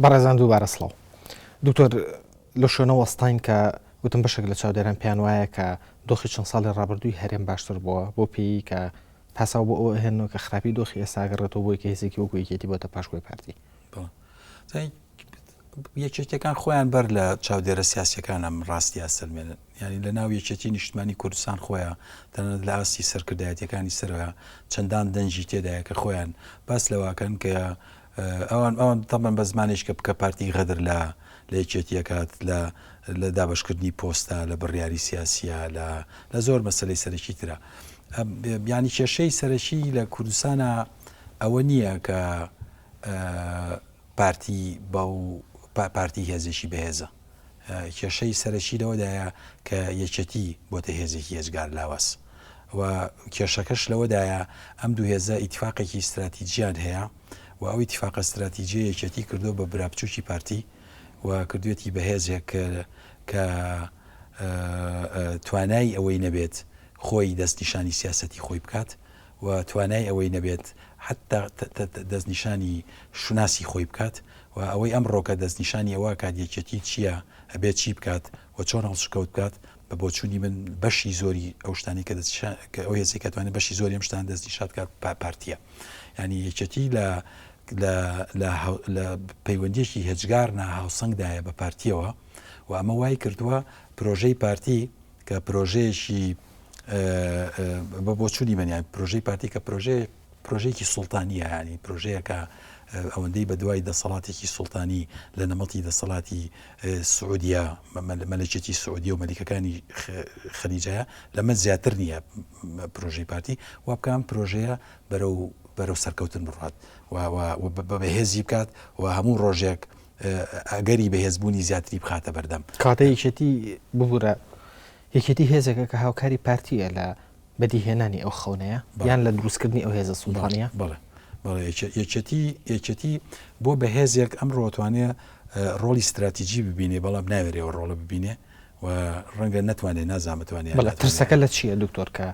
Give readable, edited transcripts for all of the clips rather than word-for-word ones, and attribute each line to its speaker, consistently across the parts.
Speaker 1: بەڕێزان دووبارە سڵاو. دکتۆر لەو شوێنە وەستاین کە وتم بەشێک لە چاودێران پێیان وایە کە دۆخی چەند ساڵی ڕابردووی هەرێم باشتر بووە بۆ پێی کە پاساو بۆ ئەوە ئەهێننەوە کە خراپی دۆخی ئێستا ئەگەڕێتەوە بۆی کە هێزێکی وەکو یەکێتی بۆتە پاشکۆی پارتی.
Speaker 2: یەکێتیەکان خۆیان بەر لە چاودێرە سیاسیەکان ئەم ڕاستیە سەلمێنن یعنی لە ناو یەکێتی نیشتمانی کوردستان خۆیان تەنانەت لە ئاستی سەرکردایەتەکانی سەرەوە چەندان دەنگی تێدایە کە خۆیان باس لەواکەن کە ئەوان ئەوان تەبەن بە زمانێک کە بکە پارتی غەدر لە لە یەکێتیەکات لە لە دابشکردنی پۆستە لە بڕیاری سیاسیە لە لە زۆر مەسلەی سەرەکی ترە ینی کێشەی سەرەکی لە کوردستانە ئەوە نییە کە پارتی بەو پارتی هێزێکی بەهێزە. کێشەی سەرەکی لەوەدایە کە یەکێتی بۆتە هێزێکی ئێجگار لاواز و کێشەکەش لەوەدایە ئەم دوو هێزە ئیتفاقێکی ستراتیجیان هەیە و ئەو ئیتفاقە ستراتیجیە یەکێتی کردووە بە برا بچوکی پارتی و کردوێتی بە هێزێک کە توانای ئەوەی نەبێت خۆی دەستنیشانی سیاسەتی خۆی بکات و توانای ئەوەی نەبێت حەتتا دەستنیشانی شوناسی خۆی بکات و ئەوەی ئەمڕۆکە دەستنیشانی ئەوە کات یەکێتی چییە، ئەبێت چی بکات و چۆن هەڵسوکەوت بکات، بە بۆچوونی من بەشی زۆری ئەو شتانەی کە دەستنیشان کە ئەو هێزەی کە توانێت بەشی زۆری ئەم شتانە دەستنیشان بکات پارتییە. یانی یەکێتی لە لە لە لە پەیوەندییەکی هێجگار ناهاوسەنگدایە بە پارتییەوە و ئەمە وای کردووە پرۆژەی پارتی کە پرۆژەیەکی بە بۆچوونی من یان پرۆژەی پارتی کە پرۆژەیە پرۆژەیەکی سوڵتانیە ینی پرۆژەیەکە ئەوەندەی بە دوای دەسەڵاتێکی سوڵتانی لە نەمەڵی دەسەڵاتی سعودیە مەلەکێتی سعودیە و مەلیکەکانی خەلیجەیە لەمە زیاتر نییە پرۆژەی پارتی وا بکەم پرۆژەیە بەرەو بەرەو سەرکەوتن بڕات و بە بەهێزی بکات و هەموو ڕۆژێک ئەگەری بەهێزبوونی زیاتری بخاتە بەردەم.
Speaker 1: کەواتە یەکێتی، ببورە، یەکێتی هێزێکە کە هاوکاری پارتییە لە بەدیهێنانی ئەو خەونەیە یان لە دروستکردنی ئەو هێزە سوڵتانییە؟
Speaker 2: بەڵێ، بەڵێ، یەکێتی، یەکێتی بۆ بەهێزێک ئەمڕۆ توانێ ڕۆڵی ستراتیجی ببینێ، بەڵام ناوێرێ ئەو ڕۆڵە ببینێ و ڕەنگە نەتوانێ، نازانم بتوانێ یان
Speaker 1: بەڵێ، ترسەکە لە چییە دکتۆر کە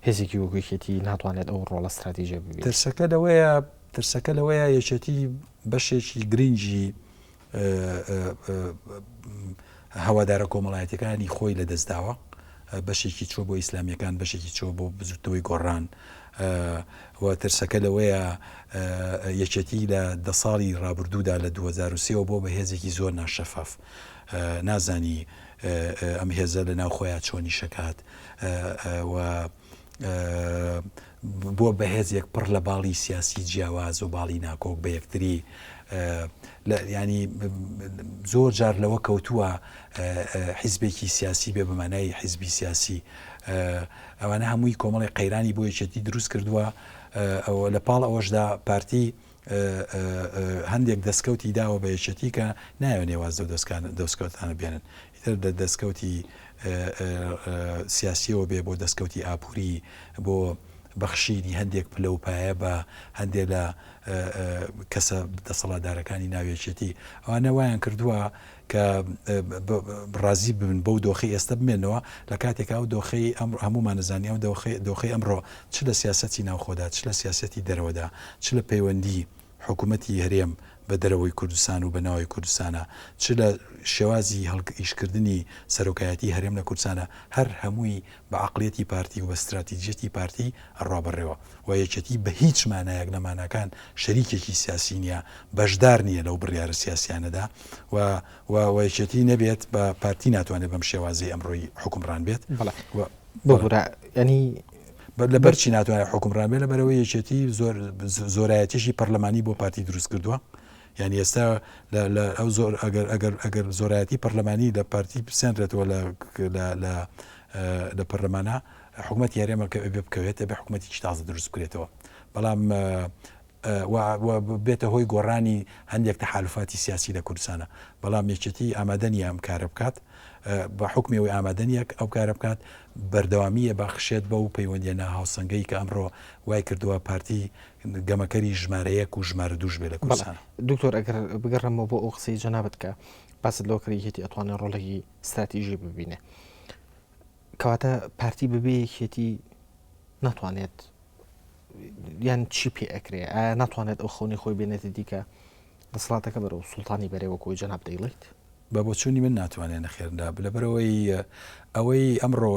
Speaker 1: هێزێکی وەکو یەکێتی ناتوانێت ئەو ڕۆڵە ستراتیجیە ببینێ؟
Speaker 2: ترسەکە لەوەیە، ترسەکە لەوەیە یەکێتی بەشێکی گرنگی هەوادارە کۆمەڵایەتەکانی خۆی لەدەستداوە بەشێکی چۆ بۆ ئیسلامیەکان بەشێکی چۆ بۆ بزوتنەوەی گۆڕان و ترسەکە لەوەیە یەکێتی لە دە ساڵی ڕابردوودا لە 2023 بۆ بە هێزێکی زۆر ناشەفاف نازانی ئەم هێزە لە ناو خۆیان چۆنی شەکات و بووە بە هێزێک پڕ لە باڵی سیاسی جیاواز و باڵی ناکۆک بە یەکتری ینی زۆر جار لەوە کەوتووە حیزبێکی سیاسی بێ بەمانای حیزبی سیاسی ئەوانە هەمووی کۆمەڵی قەیرانی بۆ یەکێتی دروست کردووە ئەوە لە پاڵ ئەوەشدا پارتی هەندێک دەستکەوتی داوە بە یەکێتی کە نایەوێ واز لەو دەستکەوتانە بێنن ئیتر لە دەستکەوتی سیاسیەوە بێ بۆ دەستکەوتی ئابووری بۆ بەخشینی هەندێک پلە و پایە بە هەندێک لە کەسە دەسەڵاتدارەکانی ناوێکێتی ئەوانە وایان کردووە کە ڕازی بن بەو دۆخی ئێستا بمێنەوە لە کاتێکا ئەو دۆخی ئەم هەمومانەزانی ئەو دۆخی ئەمڕۆ چ لە سیاسەتی ناوخۆدا چ لە سیاسەتی دەرەوەدا چ لە پەیوەندی حکوومەتی هەرێم بە دەرەوەی کوردستان و بە ناوەوەی کوردستانە چ لە شێوازی ئیشکردنی سەرۆکایەتی هەرێم لە کوردستانە هەر هەمووی بە عەقڵیەتی پارتی و بە ستراتیجیەتی پارتی ئەڕوا بەڕێوە و یەکێتی بە هیچ مانایەک لە ماناکان شەریکێکی سیاسی نیە بەشدار نیە لەو بڕیارە سیاسیانەدا و و و یەکێتی نەبێت بە پارتی ناتوانێت بەم شێوازەی ئەمڕۆی حوکمڕان بێت
Speaker 1: بەڵێ و ببورە یانی
Speaker 2: لەبەر چی ناتوانێت حوکمڕان بێت لەبەرئەوەی یەکێتی زۆر زۆرایەتیی پەرلەمانی بۆ پارتی دروست کردووە یعنی ئێستا لە ئەو زۆر ئەگەر ئەگەر ئەگەر زۆرایەتی پەرلەمانی لە پارتی بسێنرێتەوە لە لە لە پەرلەمانە حکوومەتی هەرێمەکە بێ بکەوێت ئەبێ حکوومەتێکی تازە دروست بکرێتەوە بەڵام و بێتە هۆی گۆڕانی هەندێک تەحالفاتی سیاسی لە کوردستانە بەڵام یەکێتی ئامادە نییە ئەم کارە بکات بە حکمی ئەوەی ئامادە نییە ئەو کارە بکات بەردەوامیە بەخشێت بەو پەیوەندیە ناهاوسەنگەی کە ئەمڕۆ وای کردووە پارتی گەمەکەری ژمارە یەک و ژمارە دووش بێ لە کوردستان.
Speaker 1: دکتۆر ئەگەر بگەڕێمەوە بۆ ئەو قسەی جەنابت کە باست لەوە کرد یەکێتی ئەتوانێت ڕۆڵێکی ستراتیژی ببینێ کەواتە پارتی بەبێ یەکێتی ناتوانێت یان چی پێ ئەکرێ ئایا ناتوانێت ئەو خەونی خۆی بێنێتە دیکە؟ دەسەڵاتەکە بەرەو سوڵتانی بەرێ وەکو ئەوەی جەنابت دەیڵێیت؟
Speaker 2: بە بۆچوونی من ناتوانێ نەخێر نا لەبەرئەوەی ئەوەی ئەمڕۆ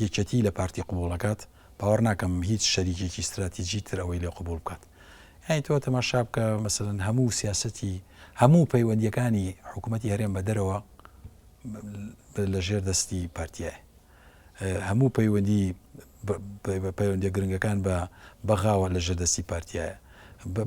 Speaker 2: یەکێتی لە پارتی قبوڵ ئەکات باوەڕ ناکەم هیچ شەریکێکی ستراتیجی تر ئەوەی لێ قبوڵ بکات یانی تۆ تەماشا بکە مەسەلەن هەموو سیاسەتی هەموو پەیوەندیەکانی حکوومەتی هەرێم بە دەرەوە لە ژێر دەستی پارتیایە هەموو پەیوەندی پەیوەندیە گرنگەکان بە بەغاوە لە ژێر دەستی پارتیایە.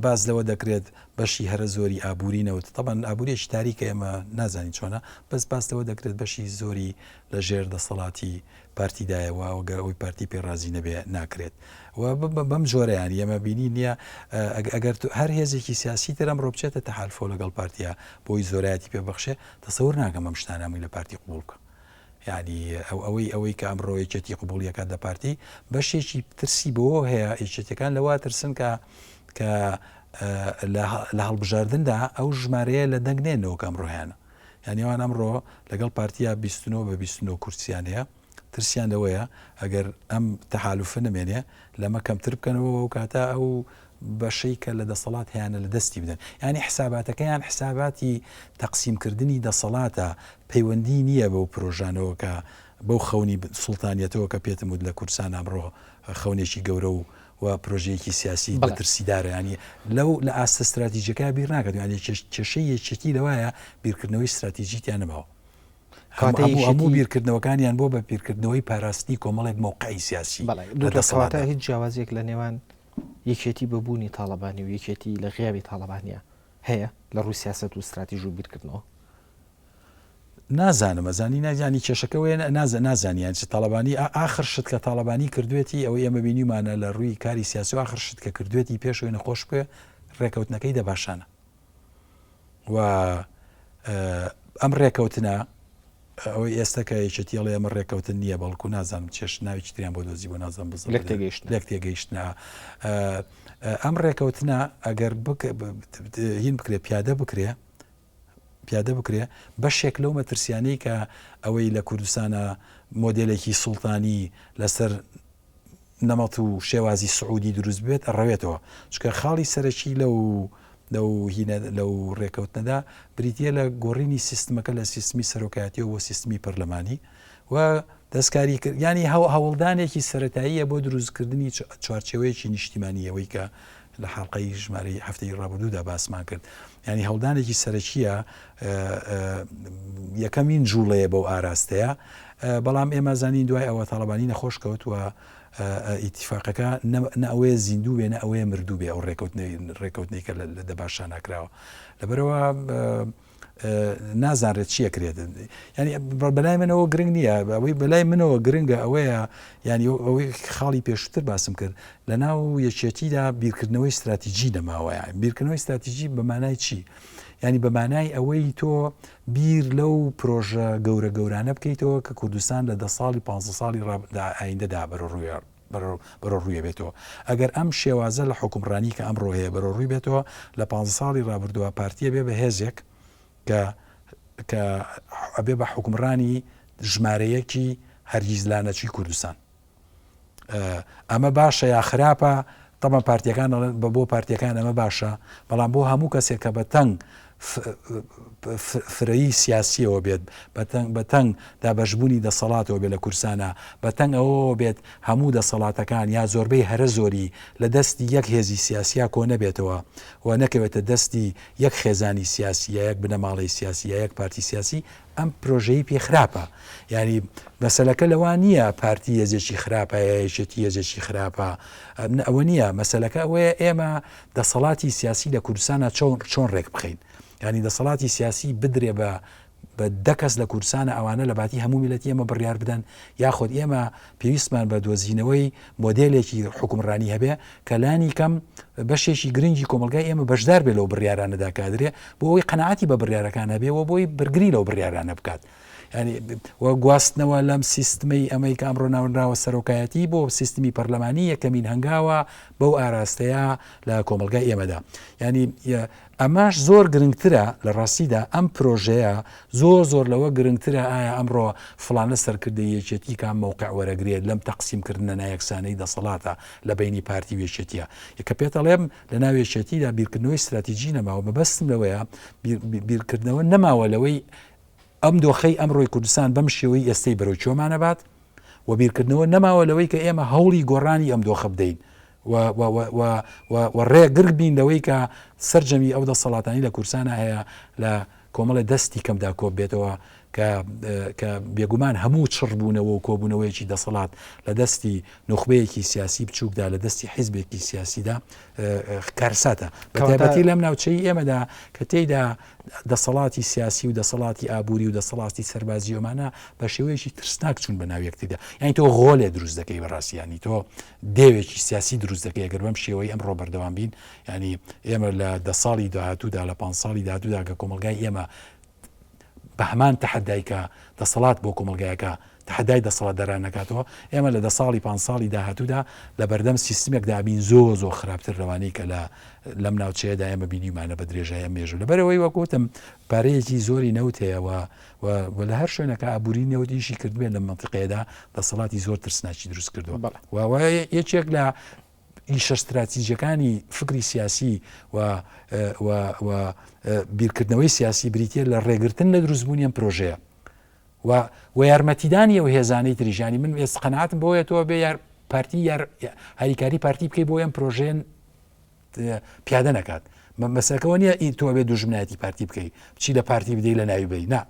Speaker 2: باس لەوە دەکرێت بەشی هەرە زۆری ئابووری نەوت، تەبعەن ئابووریەکی تاریکە ئێمە نازانین چۆنە، بەس باس لەوە دەکرێت بەشی زۆری لە ژێر دەسەڵاتی پارتیدایە و گەر ئەوەی پارتی پێ ڕازی نەبێ ناکرێت و بەم جۆرە یانی ئێمە بینی نییە ئەگەر هەر هێزێکی سیاسی تر ئەمڕۆ بچێتە تەحالفەوە لەگەڵ پارتیا بۆی زۆرایەتی پێ بەخشێ تەسەور ناکەم ئەم شتانە هەمووی لە پارتی قبوڵ بکا. یانی ئەو ئەوەی ئەوەی کە ئەمڕۆ یەکێتی قبوڵی ئەکات لە پارتی بەشێکی ترسی بەوە هەیە یەکێتیەکان لەوە ترسن کە کە لە هەڵبژاردندا ئەو ژمارەیە لە دەنگ نێنەوە کە ئەمڕۆ هەیانە یانی ئەوان ئەمڕۆ لەگەڵ پارتیا 29 بە 29 کورسیان هەیە ترسیان لەوەیە ئەگەر ئەم تەحالفە نمێنێ لەمە کەمتر بکەنەوە ئەو کاتە ئەو بەشەی کە لە دەسەڵات هەیانە لە دەستی بدەن. یانی حساباتەکەیان حساباتی تەقسیم کردنی دەسەڵاتە، پەیوەندی نییە بەو پرۆژانەوە کە بەو خەونی سوڵتانیەتەوە کە پێتم وت لە کوردستان ئەمڕۆ خەونێکی گەورە و و پرۆژەیەکی سیاسی مەترسیدارە. یانی لەو لە ئاستە ستراتیجیەکە بیر ناکات. یانی کێشەی یەکێتی لەوایە بیرکردنەوەی ستراتیجی تیا نەماوە.
Speaker 1: کەواتە
Speaker 2: هەموو هەموو
Speaker 1: یەکێتی
Speaker 2: بیرکردنەوەکانیان بۆ بە بیرکردنەوەی پاراستنی کۆمەڵێک مەوقعی سیاسی
Speaker 1: بەڵێ
Speaker 2: لە
Speaker 1: دکتۆر کەواتە
Speaker 2: دەسەڵاتدا.
Speaker 1: هیچ جیاوازیەک لە نێوان یەکێتی بە بوونی تاڵەبانی و یەکێتی لە غیابی تاڵەبانیا هەیە لە ڕووی سیاسەت و ستراتیژ و بیرکردنەوە؟
Speaker 2: نازانم ئەزانی نازانی کێشەکە وەیە نازە نازانی یان چ تاڵەبانی ئاخر شت کە تاڵەبانی کردوێتی ئەوەی ئێمە بینیومانە لە ڕووی کاری سیاسی و ئاخر شت کە کردوێتی پێش ئەوەی نەخۆش بکەوێ ڕێکەوتنەکەی دەباشانە و ئەم ڕێکەوتنە ئەوەی ئێستا کە یەکێتی ئەڵێ ئەمە ڕێکەوتن نییە بەڵکو نازانم چێش ناوێکی تریان بۆ دۆزی بۆ نازانم بزڵ
Speaker 1: لەک تێگەیشتنە
Speaker 2: لەک تێگەیشتنە ئەم ڕێکەوتنە ئەگەر هین بکرێ پیادە بکرێ پیادە بکرێ بەشێک لەو مەترسیانەی کە ئەوەی لە کوردستانە مۆدلێکی سوڵتانی لەسەر نەمەط و شێوازی سعودی دروست ببێت ئەڕەوێتەوە چونکە خاڵی سەرەکی لەو لەو هینە لەو ڕێکەوتنەدا بریتە لە گۆڕینی سیستمەکە لە سیستمی سەرۆکایەتیەوە بۆ سیستمی پەرلەمانی و دەستکاری کرد ینی هەو هەوڵدانێکی سەتاییە بۆ دروستکردنی چوارچێوەیەکی نیشتیمانی ئەوەی کە لە حڵلقەی ژمارەی هەفتەی ڕابردوودا باسمان کرد ینی هەوڵدانێکی سەرەکیە یەکەمین جوڵەیە بەو ئاراستەیە بەڵام ئێمە زانین دوای ئەوە تاڵەبانی نەخۆش کەوت و ئیتیفاقەکە نە ئەوەیە زیندوو بێ نە ئەوەیە مردوو بێ ئەو ڕێکەوتنەی کە لە دەباشا ناکراوە لەبەرەوە نازانرێت چیە کرێت ینی بەلای منەوە گرنگ نییە ئەوەی بەلای منەوە گرنگە ئەوەیە ینی ئەوەی خاڵی پێشتر باسم کرد لە ناو یەکێتیدا بیرکردنەوەی استراتیجی نەماوە بیرکردنەوەی استراتیجی بەمانای چی؟ یانی بە مانای ئەوەی تۆ بیر لەو پرۆژە گەورە گەورانە بکەیتەوە کە کوردستان لە دە ساڵی پانزە ساڵی ئایندەدا بەرەو ڕوویە بێتەوە. ئەگەر ئەم شێوازە لە حوکمڕانی کە ئەمڕۆ هەیە بەرەو ڕووی بێتەوە، لە پانزە ساڵی ڕابردووە پارتی ئەبێ بە هێزێک کە کە ئەبێ بە حوکمڕانی ژمارە یەکی هەرگیز لانەچووی کوردستان. ئەمە باشە یا خراپە تەبعەن پارتیەکان ئەڵێن بە بۆ پارتیەکان ئەمە باشە بەڵام بۆ هەموو کەسێک کە بە تەنگ فرەیی سیاسیەوە بێت بە تەنگ دابەشبوونی دەسەڵاتەوە بێت لە کورسانە بە تەنگ ئەوەوە بێت هەموو دەسەڵاتەکان یا زۆربەی هەرە زۆری لە دەستی یەک هێزی سیاسیا کۆ نەبێتەوە و نەکەوێتە دەستی یەک خێزانی سیاسی یا یەک بنەماڵەی سیاسی یا یەک پارتی سیاسی ئەم پرۆژەی پێ خراپە یانی مەسەلەکە لەوە نییە پارتی هێزێکی خراپە یا یەکێتی هێزێکی خراپە ئەوە نییە مەسەلەکە ئەوەیە ئێمە دەسەڵاتی سیاسی لە کوردستانە چۆن چۆن ڕێک بخەین ینی دەسەڵاتی سیاسی بدرێ بە بە دە کەس لە کوردستانە ئەوانە لە باتی هەموو میلەتی ئێمە بڕیار بدەن یاخود ئێمە پێویستمان بە دۆزینەوەی مۆدێلێکی حوکمڕانی هەبێ کە لانی کەم بەشێکی گرنگی کۆمەڵگای ئێمە بەشدار بێ لەو بڕیارانەدا کە ئەدرێ بۆ ئەوەی قەناعەتی بە بڕیارەکان هەبێ و بۆی بەرگری لەو بڕیارانە بکات. ینی و گواستنەوە لەم سیستمەی ئەمەی کە ئەمڕۆ ناونراوە سەرۆکایەتی بۆ سیستمی پەرلەمانی یەکەمین هەنگاوە بەو ئاراستەیە لە کۆمەڵگای ئێمەدا ینی ئەمەش زۆر گرنگترە لە ڕاستیدا ئەم پرۆژەیە زۆر زۆر لەوە گرنگترە ئایا ئەمڕۆ فڵانە سەرکردەی یەکێتی کام مەوقع وەرەگرێت لەم تەقسیم کردنە نایەکسانەی دەسەڵاتە لە بەینی پارتی و یەکێتیە کە پێتەڵێم لە ناو یەکێتیدا بیرکردنەوەی ستراتیجی نەماوە مەبەستم لەوەیە بیرکردنەوە نەماوە لەوەی ئەم دۆخەی ئەمڕۆی کوردستان بەم شێوەی ئێستەی بەرەو کوێمان ئەبات و بیرکردنەوە نەماوە لەوەی کە ئێمە هەوڵی گۆڕانی ئەم دۆخە بدەین و ڕێگر بین لەوەی کە سەرجەمی ئەو دەسەڵاتانی لە کوردستانە هەیە لە کۆمەڵی دەستی کەمدا کۆ بێتەوە کە کە بێگومان هەموو چڕبوونەوە و کۆبوونەوەیەکی دەسەڵات لە دەستی نوخبەیەکی سیاسی بچووکدا لە دەستی حیزبێکی سیاسیدا کارساتە بەتایبەتی لەم ناوچەی ئێمەدا کە تێیدا دەسەڵاتی سیاسی و دەسەڵاتی ئابووری و دەسەڵاتی سەربازی ئەمانە بە شێوەیەکی ترسناک چوون بە ناو یەکتریدا یانی تۆ غۆلێ دروست دەکەی بەڕاستی ینی تۆ دێوێکی سیاسی دروست دەکەی گەر بەم شێوەی ئەمڕۆ بەردەوام بین ینی ئێمە لە دە ساڵی داهاتوودا لە پان ساڵی داهاتوودا کە کۆمەلگای ئێمە بە هەمان تەحەدای کە دەسەڵات بۆ کۆمەڵگایەکە تەحەدای دەسەڵاتداران نەکاتەوە، ئێمە لە دە ساڵی پان ساڵی داهاتوودا لە بەردەم سیستمێکدا ئەبین زۆر زۆر خراپتر لەوانەی کە لە لەم ناوچەیەدا ئێمە بینیومانە بە درێژای ئەم مێژوو. لەبەرئەوەی وەک وتم پارەیەکی زۆری نەوت هەیە و و لە هەر شوێنەکە ئابووری نەوت ئیشی کردبێت لەم مەنتیقەیەدا دەسەڵاتی زۆر ترسناکی دروست کردووە و یەکێک لە ئیشە ستراتیجیەکانی فکری سیاسی و و و بیرکردنەوەی سیاسی بریتە لە ڕێگرتن لە دروستبوونی ئەم پرۆژەیە و و یارمەتیدانی ئەو هێزانەی تریش ینی من ئێست قەناعەتم بۆیە تۆ بێ یار پارتی یار هاریکاری پارتی بکەی بۆ ئەم پرۆژەیە پیادە نەکات مەسەکەەوە نییە ئی تۆ بێ دوژمنایەتی پارتی بکەی بچی لە پارتی بدەی لە ناوی بی نا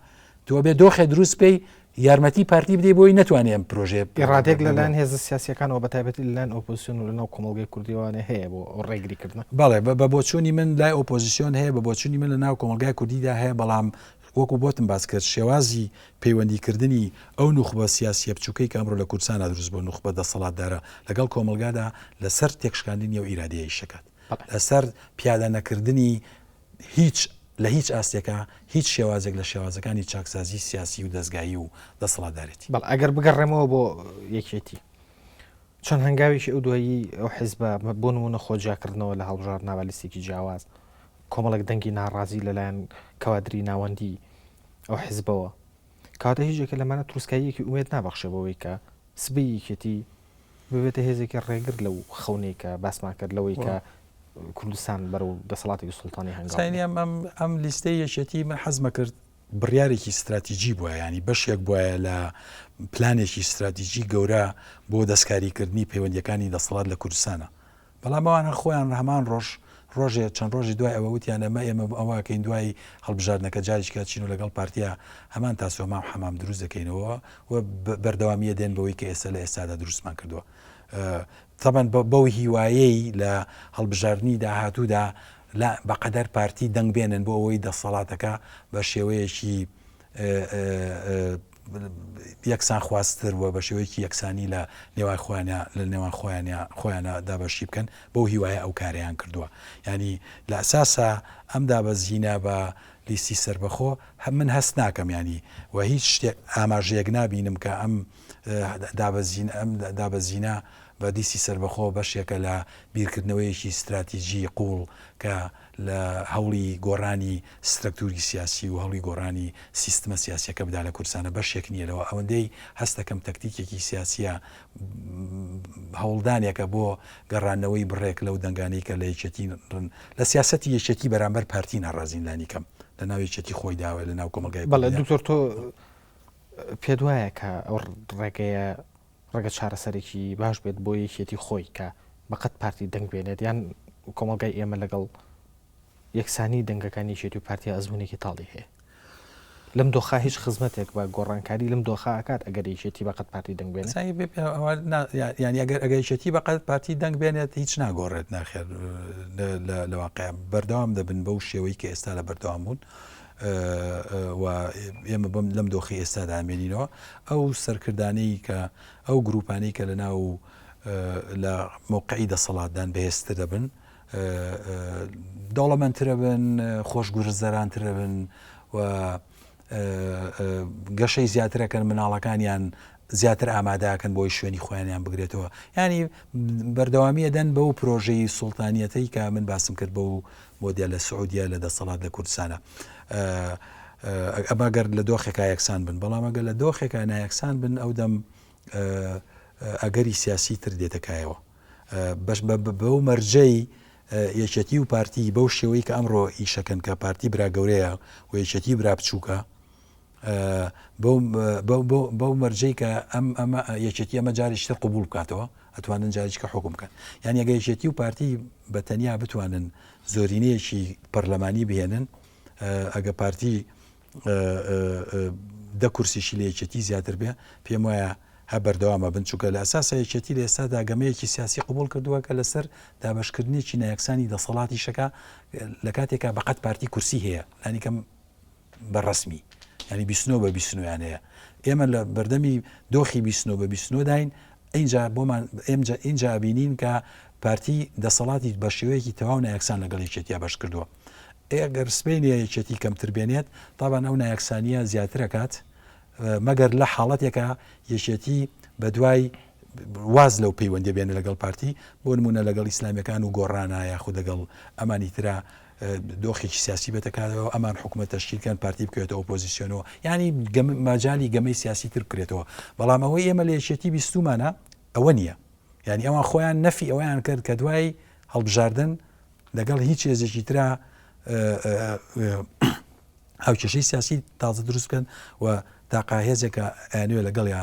Speaker 2: تۆ بێ دۆخێ دروست بکەی یارمەتی پارتی بدەی بۆی نەتوانێ ئەم پرۆژەیە
Speaker 1: ئیڕادەیەک لەلایەن هێزە سیاسییەکانەوە بەتایبەتی لەلایەن ئۆپۆزسیۆن و لەناو کۆمەڵگەی کوردییەوانێ هەیە بۆ ئەو ڕێگریکردنە؟
Speaker 2: بەڵێ، بە بۆچوونی من لای ئۆپۆزسیۆن هەیە، بە بۆچوونی من لەناو کۆمەڵگای کوردیدا هەیە، بەڵام وەکو بۆتم باس کرد شێوازی پەیوەندیکردنی ئەو نوخبە سیاسییە بچووکەی کە ئەمڕۆ لە کوردستانا دروست بووە، نوخبە دەسەڵاتدارە لەگەڵ کۆمەڵگادا لەسەر تێکشکاندنی ئەو ئیرادەیە ئیش دەکات، لەسەر پیادەنەکردنی هیچ لە هیچ ئاستێکا هیچ شێوازێک لە شێوازەکانی چاکسازی سیاسی و دەزگایی و دەسەڵاتدارێتی.
Speaker 1: بەڵێ ئەگەر بگەڕێمەوە بۆ یەکێتی چەند هەنگاوێکی ئەو دوایی ئەو حیزبە بۆ نموونە خۆ جیاکردنەوە لە هەڵبژاردنە بە لیستێکی جیاواز کۆمەڵێک دەنگی ناڕازی لەلایەن کەوادری ناوەندی ئەو حیزبەوە کەواتە هیچ یەکێ لەمانە تروسکاییەکی ئومێد نابەخشێ بەوەی کە سبەی یەکێتی ببێتە هێزێکی ڕێگر لەو خەونەی کە باسمان کرد لەوەی کە کوردستان بەرەو دەسەڵاتێکی سوڵتانی هەنگاو
Speaker 2: بنێت. ئەم ئەم لیستەی یەکێتی من حەزمە کرد بڕیارێکی ستراتیجی بوایە ینی بەشێک بوایە لە پلانێکی ستراتیجی گەورە بۆ دەستکاریکردنی پەیوەندیەکانی دەسەڵات لە کوردستانە بەڵام ئەوان هەر خۆیان هەمان ڕۆژ ڕۆژێ چەند ڕۆژی دوای ئەوە وتیان ئەمە ئێمە ئەوەکەین دوای هەڵبژاردنەکە جارێکە چین و لەگەڵ پارتیا هەمان تاسۆمام حەمام دروست دەکەینەوە و بەردەوامیە دێن بەوەی کە ئێستا لە ئێستادا دروستمان کردووە تەبەن بەو هیوایەی لە هەڵبژاردنی داهاتوودا لە بەقەدەر پارتی دەنگ بێنن بۆ ئەوەی دەسەڵاتەکە بە شێوەیەکی یەکسانخوازتر و بە شێوەیەکی یەکسانی لە نێوان خۆیانە لە نێوان خۆیانە خۆیانە دابەشی بکەن بەو هیوایە ئەو کارەیان کردووە ینی لە ئەساسا ئەم دابەزینە بە لیستی سربەخۆ من هەست ناکەم ینی و هیچ شتێک ئاماژەیەک نابینم کە ئەم دابەزین ئەم دابەزینە بە لیستی سربەخۆ بەشێکە لە بیرکردنەوەیەکی ستراتیجی قوڵ کە لە هەوڵی گۆڕانی سترەکتوری سیاسی و هەوڵی گۆڕانی سیستمە سیاسیەکە بدا لە کوردستانە بەشێک نییە لەوە ئەوەندەی هەست دەکەم تەکتیکێکی سیاسیە هەوڵدانێکە بۆ گەڕانەوەی بڕێک لەو دەنگانەی کە لە یەکێتی لە سیاسەتی یەکێتی بەرامبەر پارتی ناڕازین لانی کەم لە ناو یەکێتی خۆی داوە لە ناو کۆمەڵگای
Speaker 1: بەڵێ دکتۆر تۆ پێت وایە کە ئەو ڕێگەیە ڕێگە چارەسەرێکی باش بێت بۆ یەکێتی خۆی کە بەقەد پارتی دەنگ بێنێت یان کۆمەڵگای ئێمە لەگەڵ یەکسانی دەنگەکانی یەکێتی و پارتی ئەزمونێکی تاڵی هەیە لەم دۆخە هیچ خزمەتێک بە گۆڕانکاری لەم دۆخە ئەکات ئەگەر یەکێتی بەقەد پارتی دەنگ بێنێت
Speaker 2: یانی ئەگەر ئەگەر یەکێتی بەقەد پارتی دەنگ بێنێت هیچ ناگۆڕێت ناخێر لە واقع بەردەوام دەبن بەو شێوەی کە ئێستا لە بەردەوام بوون و ئێمە بەم لەم دۆخی ئێستادا ئەمێنینەوە ئەو سەرکردانەی کە ئەو گروپانەی کە لە ناو لە مەوقعی دەسەڵاتدان بەهێزتر دەبن دەوڵەمەندترە بن خۆشگورزەرانترە بن و گەشەی زیاترەکەن مناڵەکانیان زیاتر ئامادەکەن بۆی شوێنی خۆیانیان بگرێتەوە ینی بەردەوامیە دەن بەو پرۆژەی سوڵتانیەتەی کە من باسم کرد بەو مۆدیل لە سعودیە لە دەسەڵات لە کوردستانە ئەمە گەر لە دۆخێکا یەکسان بن بەڵام ئەگەر لە دۆخێکا نایەکسان بن ئەو دەم ئەگەری سیاسی تر دێتە کایەوە بەش بەو مەرجەی یەکێتی و پارتی بەو شێوەی کە ئەمڕۆ ئیشەکەن کە پارتی برا گەورەیە و یەکێتی برا بچووکە بەو مەرجەی کە ئەم ئەمە یەکێتی ئەمە جارێکی تر قبوڵ بکاتەوە ئەتوانن جارێکە حکوم بکەن یان یەگە یەکێتی و پارتی بە تەنیا بتوانن زۆرینەیەکی پەرلەمانی بهێنن ئەگە پارتی دە کورسیشی لە یەکێتی زیاتر بێ پێم وایە هە بەردەوامە بن چونکە لە ئەساسە یەکێتی لە ئێستادا گەمەیەکی سیاسی قبول کردووە کە لەسەر دابشکردنێکی نایەکسانی دەسەڵاتی شەکە لە کاتێکا بەقەت پارتی کورسی هەیە لانیکەم بە ڕەسمی یانی 29 بە 29یان هەیە ئێمە لە بەردەمی دۆخی 29 بە 29 داین ئینجا بۆمان ئێمجا ئینجا ئەبینین کە پارتی دەسەڵاتی بە شێوەیەکی تەواو نایەکسان لەگەڵ یەکێتیا بەش کردووە ئەگەر سبەینێ یەکێتی کەمتر بێنێت تابان ئەو نایەکسانیە زیاترەکات مەگەر لە حاڵەتێکا یەکێتی بە دوای واز لەو پەیوەندی بێنە لەگەڵ پارتی بۆ نمونە لەگەڵ ئیسلامیەکان و گۆڕانە یاخود لەگەڵ ئەمانی ترا دۆخێکی سیاسی بێتە کارەوە ئەمان حکومەت تەشکیل کەن پارتی بکەوێتە ئۆپۆزیسیۆنەوە یانی مەجالی گەمەی سیاسی تر بکرێتەوە بەڵام ئەوەی ئێمە لە یەکێتی بیستومانە ئەوە نییە یانی ئەوان خۆیان نەفی ئەویان کرد کە دوای هەڵبژاردن لەگەڵ هیچ هێزێکی ترا هاوکێشەی سیاسی تازە دروست بکەن و تاقا هێزێکە ئەیانەوێ لەگەڵیا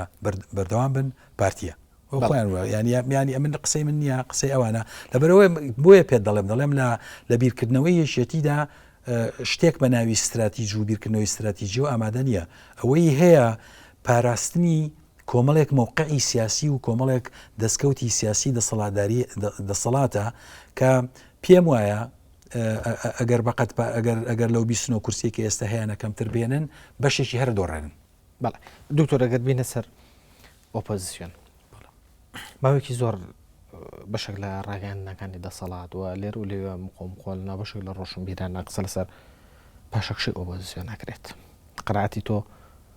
Speaker 2: بەردەوام بن پارتیە خۆیان وایە یانی یانی ئەمن قسەی من نییە قسەی ئەوانە لەبەرەوەی بۆیە پێت دەڵێم دەڵێم لە لە بیرکردنەوەی یەکێتیدا شتێک بە ناوی ستراتیج و بیرکردنەوەی ستراتیجی و ئامادە نییە ئەوەی هەیە پاراستنی کۆمەڵێک مەوقعی سیاسی و کۆمەڵێک دەستکەوتی سیاسی دەسەڵاتداری دەسەڵاتە کە پێم وایە ئەگەر بەقەت ئەگەر ئەگەر لەو 29 کورسیەی کە ئێستا هەیەە کەمتر بێنن بەشێکی هەر دۆڕێنن.
Speaker 1: بەڵێ دکتۆر ئەگەر بینە سەر ئۆپۆزیسیۆن ماوەیەکی زۆر بەشێک لە ڕاگەیاندنەکانی دەسەڵات و لێر و لەوێ مقۆمقۆ لەناو بەشێک لە ڕۆشنبیران قسە لەسەر پاشەکشەی ئۆپۆزیسیۆن ئەکرێت قەناعەتی تۆ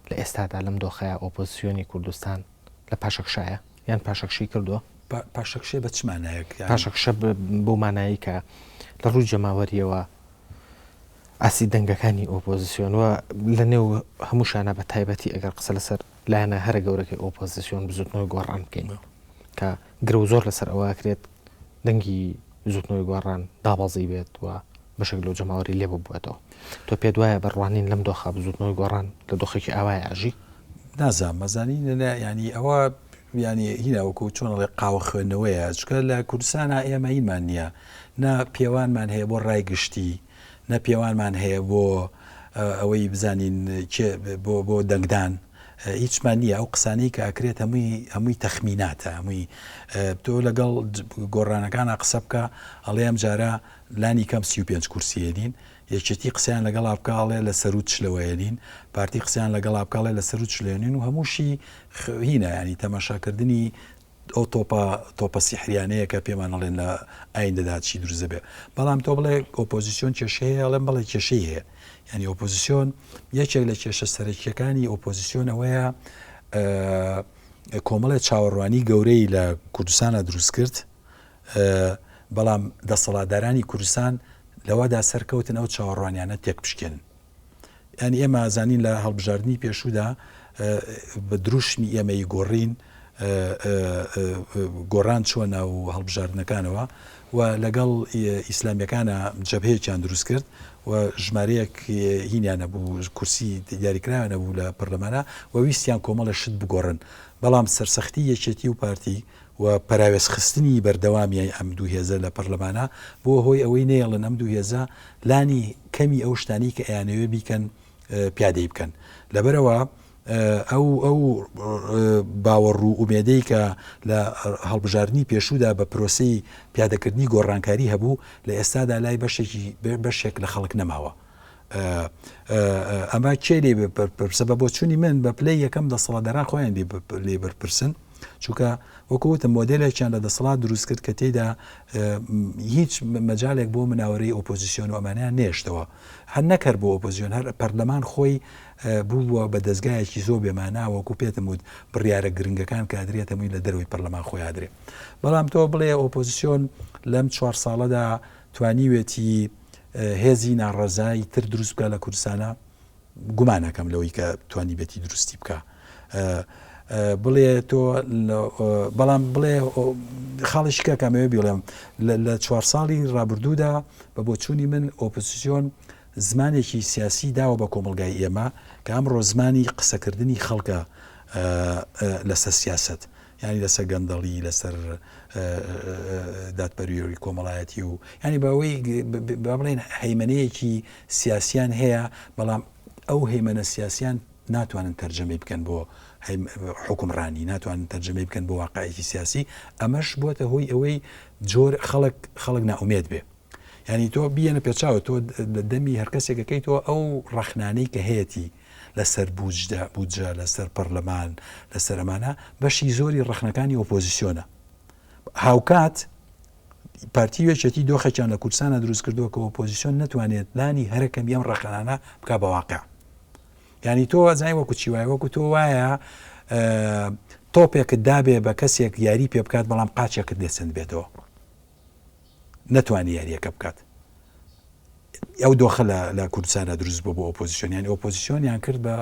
Speaker 1: لە ئێستادا لەم دۆخەیە ئۆپۆزیسیۆنی کوردستان لە پاشەکشایە یان پاشەکشەی کردووە؟
Speaker 2: پاشەکشێ بە چ مانایەک؟
Speaker 1: پاشەکشە بەو مانایەی کە لە ڕووی جەماوەرییەوە ئاستی دەنگەکانی ئۆپۆزیسیۆن و لە نێو هەمووشانە بە تایبەتی ئەگەر قسە لەسەر لایەنە هەرە گەورەکەی ئۆپۆزیسیۆن بزوتنەوەی گۆڕان بکەین کە گرەو زۆر لەسەر ئەوە ئەکرێت دەنگی بزوتنەوەی گۆڕان دابەزی بێت و بەشێک لەو جەماوەری لێ ببووەتەوە تۆ پێت وایە بە ڕوانین لەم دۆخە بزوتنەوەی گۆڕان لە دۆخێکی ئاوایە ئەژی؟
Speaker 2: نازانم ئەزانی ینی ئەوە ینی هینا وەکو چۆن ئەڵێ قاوە خوێندنەوەیە چکە لە کوردستانە ئێمە هینمان نییە نە پێوانمان هەیە بۆ ڕای گشتی نە پێوانمان هەیە بۆ ئەوەی بزانین کێ بۆ بۆ دەنگدان هیچمان نییە ئەو قسانەی کە ئەکرێت هەمووی هەمووی تەخمیناتە هەمووی تۆ لەگەڵ گۆڕانەکانە قسە بکە ئەڵێ ئەم جارە لانی کەم 35 کورسیێنین یەکێتی قسەیان لەگەڵا بکە ئەڵێ لە سەرو چلەوەیەنین پارتی قسەیان لەگەڵا بکە ئەڵێ لە سەرو چلێنین و هەمووشی هینە ینی تەماشاکردنی ئەو تۆپە تۆپە سیحریانەیە کە پێمان ئەڵێن لە ئایندەدا چی دروست دەبێت بەڵام تۆ بڵێ ئۆپۆزیسیۆن کێشەی هەیە ئەڵێم بەڵێ کێشەی هەیە یعنی ئۆپۆزیسیۆن یەکێک لە کێشە سەرەکیەکانی ئۆپۆزیسیۆن ئەوەیە کۆمەڵێ چاوەڕوانی گەورەی لە کوردستانە دروست کرد بەڵام دەسەڵاتدارانی کوردستان لەوەدا سەرکەوتن ئەو چاوەڕوانیانە تێک بشکێنن یانی ئێمە ئەزانین لە هەڵبژاردنی پێشوودا بە دروشمی ئێمەی گۆڕین گۆڕان چووە ناو هەڵبژاردنەکانەوە و لەگەڵ ئیسلامیەکانە جەبهەیەکیان دروست کرد و ژمارەیەک هینیان هەبوو کورسی دیاریکراویان هەبوو لە پەرلەمانە و ویستیان کۆمەڵە شت بگۆڕن بەڵام سەرسەختی یەکێتی و پارتی و پەراوێزخستنی بەردەوامی ئەم دوو هێزە لە پەرلەمانا بووە هۆی ئەوەی نەیەڵن ئەم دوو هێزە لانی کەمی ئەو شتانەی کە ئەیانەوێ بیکەن پیادەی بکەن. لەبەرئەوە ئەو ئەو باوەڕ و ئومێدەی کە لە هەڵبژاردنی پێشوودا بە پرۆسەی پیادەکردنی گۆڕانکاری هەبوو لە ئێستادا لای بەشێکی بەشێک لە خەڵک نەماوە. ئەمە کێ لێ بەرپرسە؟ بە بۆچوونی من بە پلەی یەکەم دەسەڵاتداران خۆیان لێ بەرپرسن. چونکە وەکو وتم مۆدێلێکیان لە دەسەڵات دروست کرد کە تێیدا هیچ مەجالێک بۆ مناوەرەی ئۆپۆزیسیۆن و ئەمانیان نێشتەوە هەر نەک هەر بۆ ئۆپۆزیۆن هەر پەرلەمان خۆی بووە بە دەستگایەکی زۆر بێمانا وەکو پێتم وت بڕیارە گرنگەکان کە ئەدرێت هەمووی لە دەرەوەی پەرلەمان خۆی ئادرێ بەڵام تۆ بڵێ ئۆپۆزیسیۆن لەم چوار ساڵەدا توانیوێتی هێزی ناڕەزای تر دروست بکە لە کوردستانە گومان ئەکەم لەوەی کە توانیبێتی دروستی بکا بڵێ تۆ بەڵام بڵێ خاڵێکی کە کامەوێ بیڵێم لە چوار ساڵی ڕابردوودا بە بۆچوونی من ئۆپۆزیسیۆن زمانێکی سیاسی داوە بە کۆمەلگای ئێمە کە ئەمڕۆ زمانی قسەکردنی خەڵکە لەسەر سیاست ینی لەسەر گەندەڵی لەسەر دادپەروەری کۆمەڵایەتی و ینی بەوەی با بڵێن هەیمەنەیەکی سیاسیان هەیە بەڵام ئەو هەیمەنە سیاسیان ناتوانن تەرجەمەی بکەن بۆ حکومڕانی ناتوانن تەرجەمەی بکەن بۆ واقعێکی سیاسی ئەمەش بۆتە هۆی ئەوەی جۆر خەڵک خەڵک ناومێت بێ ینی تۆ بیەنە پێچاوە تۆ لە دەمی هەرکەسێکەکەی تۆ ئەو ڕەخنانەی کە هەیەی لەسەر بودجە بودجە لەسەر پەرلەمان لەسەر ئەمانە بەشی زۆری ڕەخنەکانی ئۆپۆزیسیۆنە هاوکات پارتی و یەکێتی دۆخێکیان لە کوردستانە دروست کردووە کە ئۆپۆزیسیۆن نەتوانێت لانی هەرە کەمی ئەم ڕەخنانە بکا بە واقع یعنی تۆ ئەزای وەکو چی وایە وەکو تۆ وایە تۆپێکت دابێ بە کەسێک یاری پێ بکات بەڵام قاچێکت لێ بێتەوە نەتوانانی یاریەکە بکات ئەو دۆخە لە لە کوردستاندا دروست بووە بۆ ئۆپۆزیسیۆن یانی ئۆپۆزیسیۆنیان کرد بە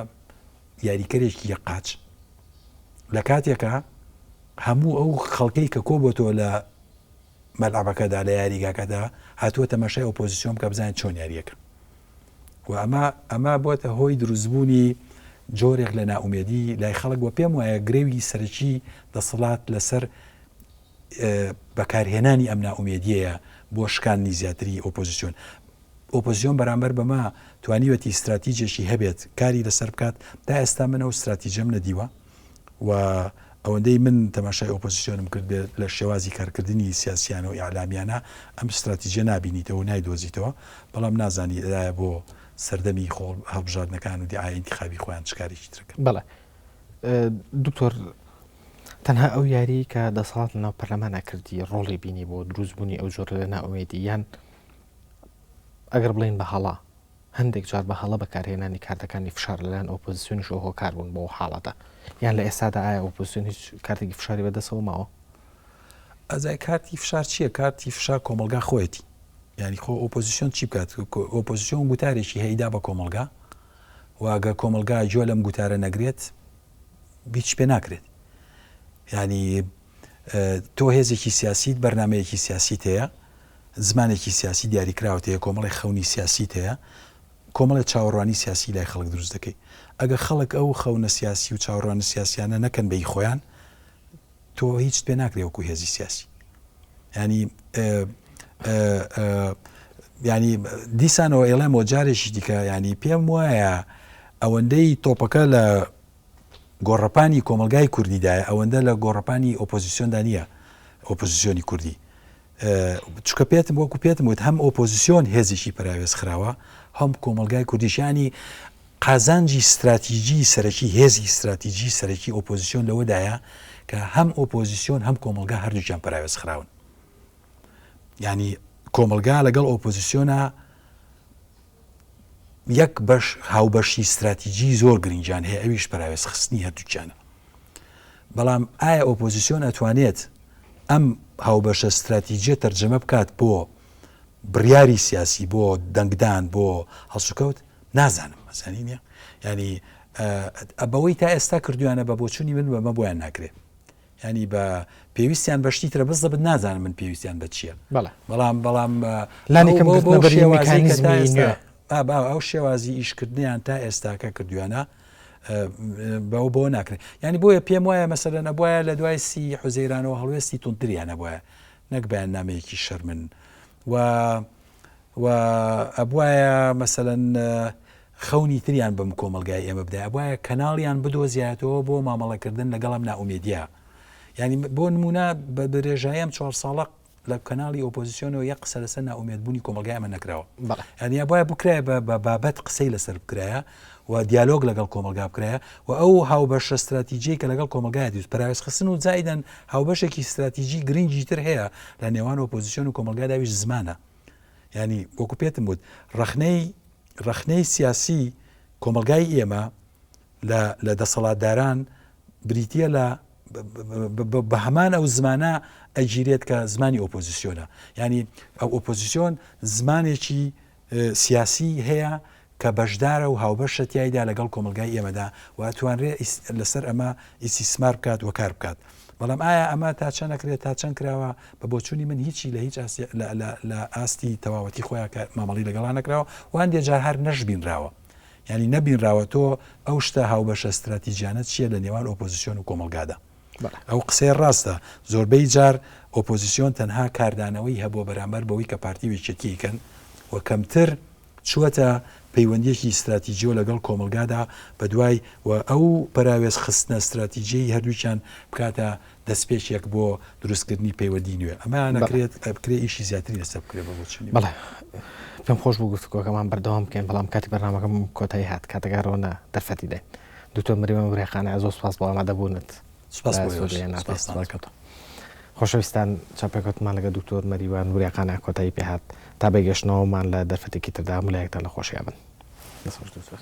Speaker 2: یاریکەرێکی یەک قاچ لە کاتێکا هەموو ئەو خەڵکەی کە کۆبۆتەوە لە مەلعەبەکەدا لە یاریگاکەدا هاتووە تەماشای ئۆپۆزیسیۆن بکە بزانێت چۆن یاریەکە و ئەمە ئەمە بۆتە هۆی دروستبوونی جۆرێک لە نائومێدی لای خەڵک وە پێم وایە گرەوی سەرەکی دەسەڵات لەسەر بەکارهێنانی ئەم نائومێدیەیە بۆ شکاندنی زیاتری ئۆپۆزیسیۆن. ئۆپۆزیسیۆن بەرامبەر بەمە توانیوەتی ستراتیجێکی هەبێت کاری لەسەر بکات، تا ئێستا من ئەو ستراتیجەم نەدیوە و ئەوەندەی من تەماشای ئۆپۆزیسیۆنم کردبێت لە شێوازی کارکردنی سیاسیانە و ئیعلامیانە ئەم ستراتیجە نابینیتەوە و نایدۆزیتەوە، بەڵام نازانی ئایا بۆ سەردەمی خۆ هەڵبژاردنەکان و دیعایە ئینتیخابی خۆیان چ کارێکی تر ئەکەن.
Speaker 1: بەڵێ دکتۆر تەنها ئەو یاریەی کە دەسەڵات لەناو پەرلەمانا کردی ڕۆڵی بینی بۆ دروست بوونی ئەو جۆرە لە نائومێدی یان ئەگەر بڵێین بە هەڵە هەندێک جار بە هەڵە بەکارهێنانی کارتەکانی فشار لەلایەن ئۆپۆزیسیۆنیشەوە هۆکار بوون بۆ حاڵەتە یان لە ئێستادا ئایا ئۆپۆزیسیۆن هیچ کارتێکی فشاری بەدەستەوە ماوە؟
Speaker 2: ئەزای کارتی فشار چییە؟ کارتی فشار کۆمەڵگا خۆیەتی یانی خۆ ئۆپۆزیسیۆن چی بکات؟ ئۆپۆزیسیۆن گوتارێکی هەیدا بە کۆمەڵگا و ئەگەر کۆمەڵگا گوێ لەم گوتارە نەگرێت هیچ پێ ناکرێت ینی تۆ هێزێکی سیاسیت بەرنمەیەکی سیاسیت هەیە زمانێکی سیاسی دیاریکراوت هەیە کۆمەڵی خەونی سیاسیت هەیە کۆمەڵی چاوەڕوانی سیاسی لای خەڵک دروست دەکەی ئەگە خەڵک ئەو خەونە سیاسی و چاوەڕوانی سیاسیانە نەکەن بەی خۆیان تۆ هیچت پێ ناکرێ وەکو هێزی سیاسی ینی ینی دیسانەوە ئێڵێمەوە جارێکی دیکە ینی پێم وایە ئەوەندەی تۆپەکە لە گۆڕەپانی کۆمەلگای کوردیدایە ئەوەندە لە گۆڕەپانی ئۆپۆزیسیۆندا نییە ئۆپۆزیسیۆنی کوردی چکە پێتم وەکو پێتم وت هەم ئۆپۆزیسیۆن هێزێکی پەراوێز خراوە هەم کۆمەلگای کوردیشانی قازانجی ستراتیجی سەرەکی هێزی ستراتیجی سەرەکی ئۆپۆزیسیۆن لەوەدایە کە هەم ئۆپۆزیسیۆن هەم کۆمەڵگا هەردووکیان پەراوێز خراون. یانی کۆمەڵگا لەگەڵ ئۆپۆزیسیۆنا یەک بەش هاوبەشی ستراتیجی زۆر گرنگیان هەیە ئەویش پەراوێز خستنی هەردووکیانە. بەڵام ئایا ئۆپۆزیسیۆن ئەتوانێت ئەم هاوبەشە ستراتیجیە تەرجەمە بکات بۆ بڕیاری سیاسی بۆ دەنگدان بۆ هەڵسوکەوت؟ نازانم ئەزانی نیە ینی بەوەی تا ئێستا کردویانە بە بۆچوونی من بەمە بۆیان ناکرێ ینی بە پێویستیان بە شتی ترە بزەبت نازانم من پێویستیان بە چییە بەڵام بەڵام
Speaker 1: لانی کەم
Speaker 2: ئەو شێوازی ئیشکردنیان تا ئێستاکە کردویانە بەوە بۆ ناکرێت ینی بۆیە پێم وایە مەسەلەن ئەبوایە لە دوای سی حوزەیرانەوە هەڵوێستی توندتریان هەبوایە نەک بەیاننامەیەکی شەرمن و و ئەبوایە مەسەلەن خەونی تریان بەم کۆمەڵگای ئێمە بدایە ئەبوایە کەناڵیان بدۆزیایەتەوە بۆ مامەڵەکردن لەگەڵ ئەم نائومێدیە یعنی بۆ نمونە بە درێژایی ئەم چوار ساڵە. لە کەناڵی ئۆپۆزیسیۆنەوە یەک قسە لەسەر نائومێدبوونی کۆمەڵگای ئەمە نەکراوە. بەڵێ. یانی ئەبوایە بکرایە بە بە بابەت قسەی لەسەر بکرایە و دیالۆگ لەگەڵ کۆمەڵگا بکرایە و ئەو هاوبەشە ستراتیجیەی کە لەگەڵ کۆمەڵگایا دروست پەراوێزخستن و زائیدەن هاوبەشێکی ستراتیجی گرنگی تر هەیە لە نێوان ئۆپۆزیسیۆن و کۆمەڵگادا ئەویش زمانە. یانی وەکو پێتم وت ڕەخنەی ڕەخنەی سیاسی کۆمەڵگای ئێمە لە لە دەسەڵاتداران بریتییە لە بە هەمان ئەو زمانە ئەگیرێت کە زمانی ئۆپۆزیسیۆنە ینی ئەو ئۆپۆزیسیۆن زمانێکی سیاسی هەیە کە بەشدارە و هاوبەشە تیایدا لەگەڵ کۆمەلگای ئێمەدا و ئەتوانرێ لەسەر ئەمە ئیسیسمار بکات وەکار بکات بەڵام ئایا ئەمە تا چەند ئەکرێت تا چەند کراوە بە بۆچوونی من هیچی لە هیچ لە ئاستی تەواوەتی خۆیان مامەڵی لەگەڵا نەکراوە وان جار هەر نەشبینراوە یانی نەبینراوە تۆ ئەو شتە هاوبەشە ستراتیجیانە چییە لە نێوان ئۆپۆزیسیۆن و کۆمەڵگادا؟ ئەو قسەیە ڕاستە، زۆربەی جار ئۆپۆزیسیۆن تەنها کاردانەوەی هەبووە بەرامبەر بەوەی کە پارتی و یەکێتی ئەیکەن و کەمتر چووەتە پەیوەندییەکی ستراتیجیەوە لەگەڵ کۆمەڵگادا بەدوای و ئەو پەراوێز خستنە ستراتیجیەی هەردووکیان بکاتە دەستپێکێک بۆ دروستکردنی پەیوەندی نوێ. ئەمەیان ئەکرێت ئەکرێ ئیشی زیاتری لەسەر بکرێت بە بۆچوونی من.
Speaker 1: بەڵێ پێم خۆش بوو گفتوگۆکەمان بەردەوام بکەین بەڵام کاتی بەرنامەکەم کۆتایی هات کاتەکە ڕۆنە دەرفەتی داین دکتۆر مریوان ورێخانە زۆر سپاس بۆ ئامادەبوونت
Speaker 2: سپاس بۆ ئێوەش. سپاستان.
Speaker 1: خۆشەویستان چاپێکەوتمان لەگەڵ دکتۆر مەریوان وریاقانە کۆتایی پێهات تا بەگەشتنەوەمان لە دەرفەتێکی تردا هەموو لایەکتان لە خۆشیا بن دەست خۆش دکتۆر.